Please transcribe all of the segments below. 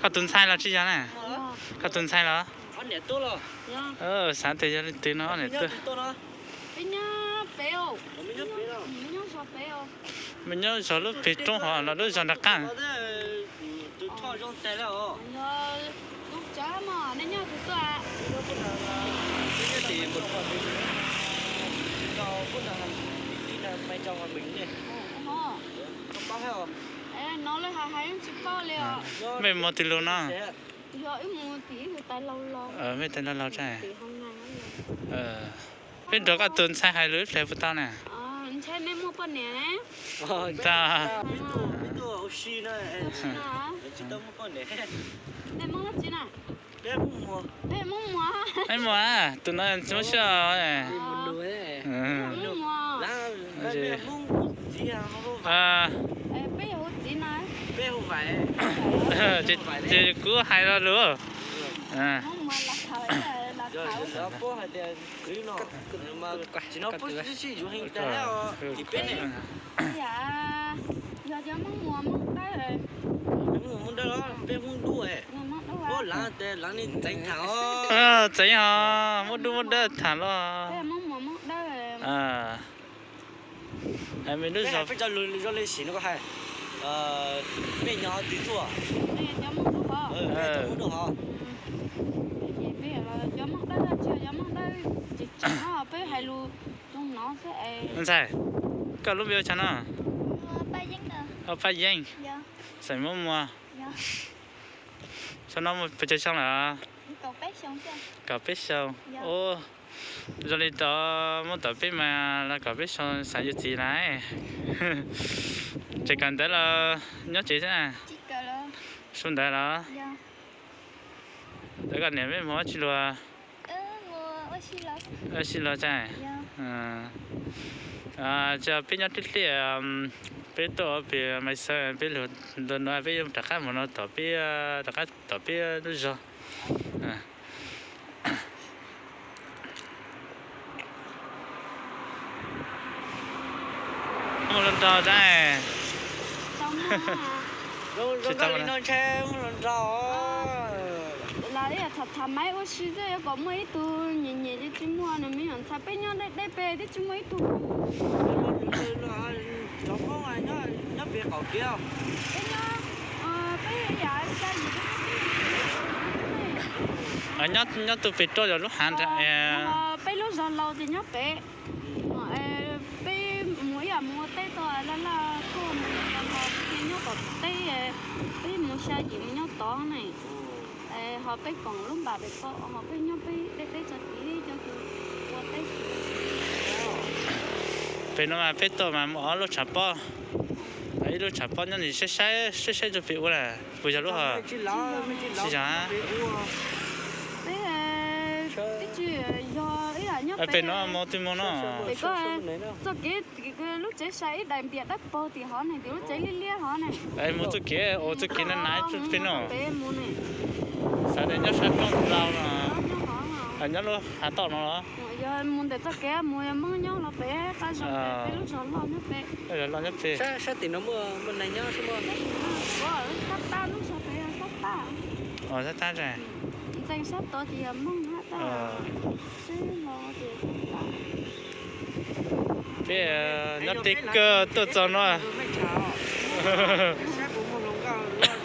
Koj tus ntxhais los tsis yog na? Koj tus ntxhais los? Xav tias yog leej twg no, niam twb. Peb nyob zos lub pem roob hov los lub zos nram qab? Mej mus twg lug no? Mej tais laug laug tsa. Peb nrog koj tus ntxhais hais lus ib pliag puas tau na? Ntag. Mej muam, tus no tsis muab siab. Ces kuv hais lo lus. Txawm yog muaj dub muaj dawb tham los. Peb cov lus zoo li sim no koj hais, peb nyob twg tuaj? Peb cov Hmoob Dub hov. Ntxhais, koj lub npe ua cas no? Paj Yeej. Xeem Muas Muas. Xyoo no muaj pes tsawg xyoo lawm? Kaum peb xyoo. Ua zoo li tau muab tom peb mas los kaum peb xyoo xav yuav txiv lawm. Tseem kawm ntawv los nyob tsev xwb? Su ntawv los? Ntawd koj niam peb mus ua tsi luag? Ua si luag tsa. Tsis peb nyob tib liaj, peb tuaj pem Maiv Xeev, peb lug ntua no peb yuav rov qab mus no tom peb, rov qab tom peb lub zog. Mus hluas nraug tsa. Tsis tau li no ntshe mus hluas nraug. Los ib yam tham tham maiv ua si xwb, yuav kom muaj ib tug nyiam nyiam ces tsis muaj, nws me nyuam ntxhais peb nyob deb deb pem twb tsis muaj ib tug. Cov Hmoob nyob pem qaum kev. Peb nyob, peb yam xya yim. Nyob tus pem rau yog lub hav nrag. Peb lub zog laus ces nyob pem. Peb mus ib yam mus ua teb tau laj laj tuaj mus los peb ces nyob tom teb, peb mus xya yim mus nyob tod ne. Ho peb koom lub npam pem ko, ho peb nyob peb deb deb tso tid cov tus ua teb. Pem no mas peb tuaj mas muaj ob lub tshav pob, ib lub tshav pob nyob ntawm saib saib saib saib rau pem ua na, puas yog lub hov? Tsis yog. Peb, peb tsis yog ib yam nyob pem no mus twg mus no. Pem ko txoj kev lub tsev sai ib daim npias dawb paug tim hov ne, tim lub tsev liab liab hov ne. Mus txoj kev, ua txoj kev na na pem no. Xav tias nyob sab roob laus no, nyob lub hav toj no los? Yog mus ntawm txoj kev mus Hmoob nyob los pem qab zos, peb lub zos loj nyob pem. Loj nyob pem. Sab tim no muaj neeg nyob sab muaj. Sab tab lub zos pem sab tab. Sab tab. Ntxeev sab tod ces yog Hmoob na tab. Peb nyob teb kawg tuaj txog no.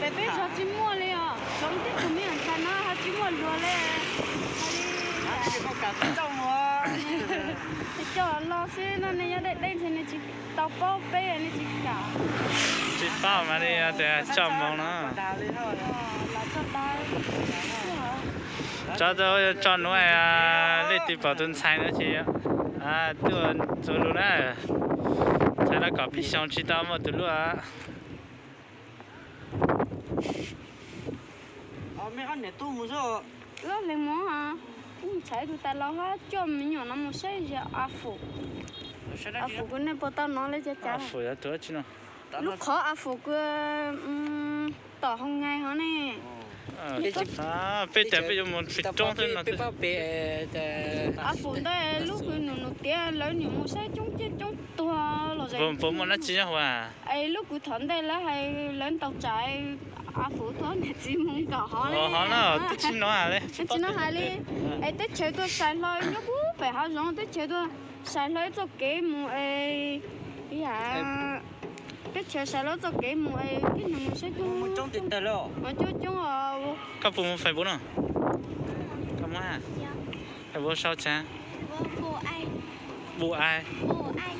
Pem peb zos tsis muaj li os, tsoom tib tug me nyuam ntxhais no ho tsis muaj luag li. Coj los xwb no, nej nyob deb deb ntshe nej tsis tau paub peb, nej tsis kam. Tsis paub mas li tias coj mus no. Tso, tso nuav, leej twg pom tus ntxhais no ces tuaj txuas lug na. Ntxhais no kaum peb xyoos tsis tau muaj tus luaj. Wb ob leeg mus, wb mus txhais ib tug tais laus hab coj me nyuam no mus saib ze A Fum. A Fum kws nej puas tau nov le cav cav? Lub qhov A Fum kws tom Hoo Nyais hov ne. Peb tas peb yuav mus pem roob xwb no. A Fum ntawd lub kws num num tiav lawv nyuam mus saib coob ciaj coob tuag los. Puas muaj dab tsi nyob hauv? Es lub kuv thov ntej lawv hais lawv ntaus tsam, a, fuv tuaj niam txiv mus nkaum hov li. Hov no twb tsis hnov hais li. Tsis hnov hais li. Es teb chaws tuaj sai hlo nyob puag pem hav zoov, teb chaws tuaj sai hlo ib txoj kev mus es, ib yam, teb chaws sai hlo txoj kev mus es tib neeg mus saib coob coob os. Koj puas muaj Facebook no? Koj muaj? Facebook sau cas? Bu ai. Bu ai.